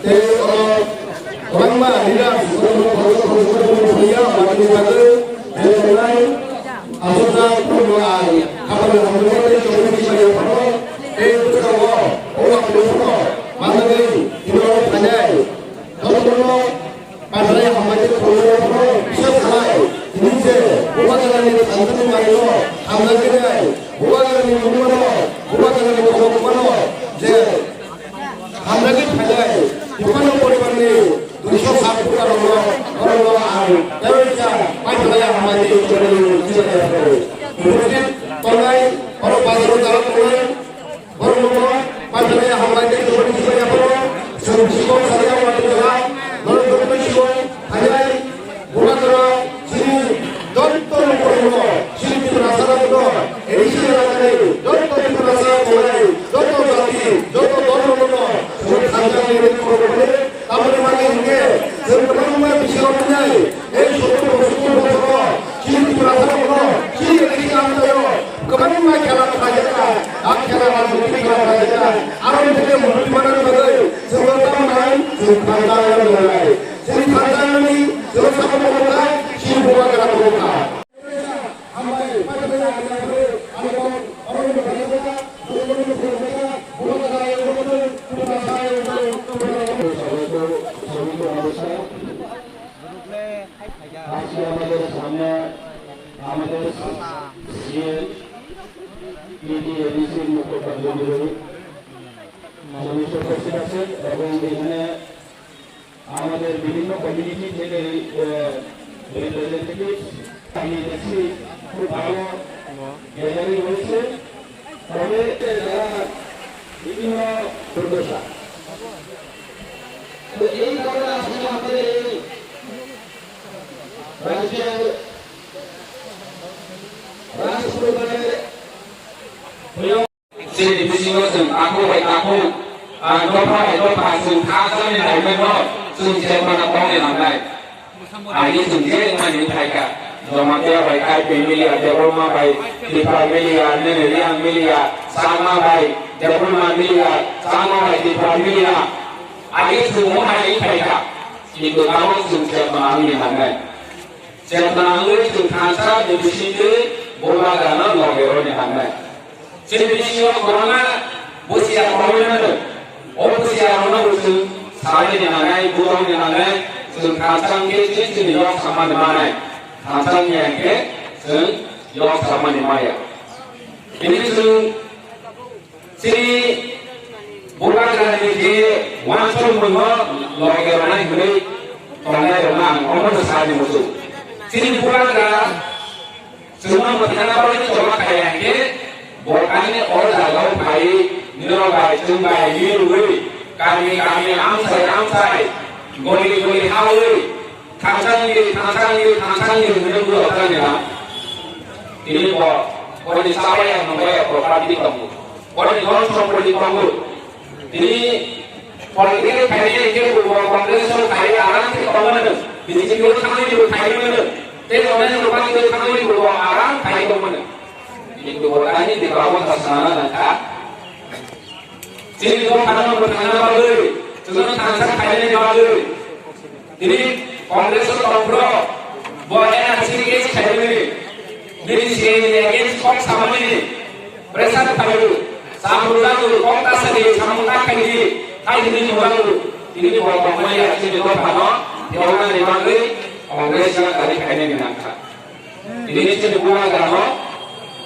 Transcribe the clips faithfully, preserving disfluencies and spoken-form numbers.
Tei oro kwbangma leaders, borok rok phai ya, manwi bagwi, tei tongnai, aswkjak, borok rok ang, khapang hamjakmani tei chongmani kisa ya phano, tei bwskango, o ang phano, manjagwi, tini oro phainai, jotono, paithai hambai tei khulumani phano, kisa salai, tini je, Bubagrani thansa ni manwi no, hamjakgwi nai, Bubagrani mungmano, Bubagrani khulumano, je, Hamjakgwi phainai Tipano poribarni duiso sat bukarokno, borokno ang tei kisa paithaglai hambai tei chorwi chorwi. Bwrwini tongnai, borok bazaro dara tongnai, borokno paithaglai hambai tei chorwi chorwi yapharo. Chwng sikok sariya wati jora, norok dokno sikok phainai. Bubagra chini joto borokno, chini Tiprasa rokno, A D C elakani joto Tiprasa tongnai, joto jati, joto dhormono chwng thansa hinwi khorokmani, tamoni mani hinkhe chwng kwbangma bisingo wngnai, ei sottor bosor bosoro chini Tiprasa rokno chini A D C amchaio kwbangma khela khlaijakha, a khela rajniti khela khlaijakha, aro hinkhe mukti manani bagwi chwngno tamo hai chwng thansa wngnai. Chini thansa wngmani, chwng sabo tongo kha, chini Bubagra tongo kha. আজকে আমাদের সামনে আমাদের CM, PT, এডিসির মুখ্য কার্যনির্বাহী সদস্য উপস্থিত আছেন এবং এখানে আমাদের বিভিন্ন কমিউনিটি থেকে, আহ, রিপ্রেজেন্টেটিভ আমি দেখছি খুব ভালো গ্যাদারিং হয়েছে। তবে যারা বিভিন্ন দুর্দশা, তো এই কারণে আসলে আমাদের এই রাজ্যের রাজ পরিবারের Chini bisingo chwng takhuk bai takhuk, ah, dopha bai dopha chwng kha chani naimano chwng chepmano tongni nangnai. Aini chwng je wngmani wng phaikha, Jamatia bai Karbi miliya, Debbarma bai Tipra miliya, nini Reang miliya, Changma bai Debbarma miliya, Changma bai Tipra miliya. Aini chwng wngmani wng phaikha, kintu tamo chwng chepmano wngni nangnai. Chepmano wngwi chwng thansa ni bisingtwi Bubagrano loge rwni nangnai. Chini bisingo kwbangma busia kwrwngwi mano. O busiarokno bo chwng salaini nangnai, bujokni nangnai, chwng thansa wngkhe chini, chini yok samani manai. Thansa wngya hwnkhe chwng yok samani maya. Bini chwng chini Bubagrani je uansukmungno loge rwnai hwnwi tongnairokno ang omono sani muchung. Chini Bubagra chwngno mwthangna bagwi choma khaiya hwnkhe, bo ani o jagao phaiwi norok bai chwng bai mirwi kami kami amchai amchai goli goli hawi thangsani thangsani thangsani hwnwi bwrok tangya. Tini bo boni chabaya nungbaya property tongo, boni dhon sompoti tongo. Tini political khainai hwnkhe bo Congress o khai aram khe tongmano, B J P o thangwi bo khai mano, tei Congress o thangwi bo aram khai tongmano. Kintu bo tani de babo ta sana na kha. Chini dopha no bo thangna bagwi, chwngno thansa khainani bagwi. Tini Congress o tongphuru bo N R C ni against khaimani, bini C A A ni against kok samani, pressure Mulago, kok kasa de, samung tak kai di, kai di mulago. Ini bawa bawa ya, sini dua pano, ya orang ni bagri, Congress yang tadi kai ni nangka. Ini sini buah gano,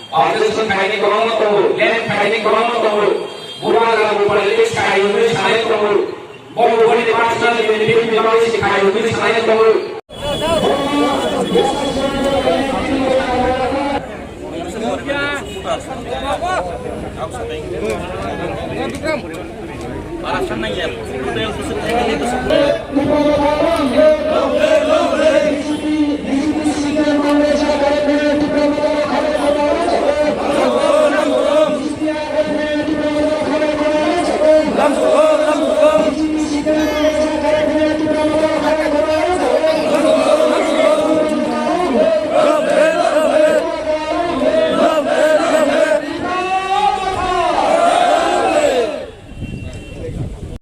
Congress kai ni korong tongo, land kai ni korong tongo, buah gano politics kai ni sanai tongo. Bo boni personal benefit ni bagwi se khaio hwnwi sanai tongo.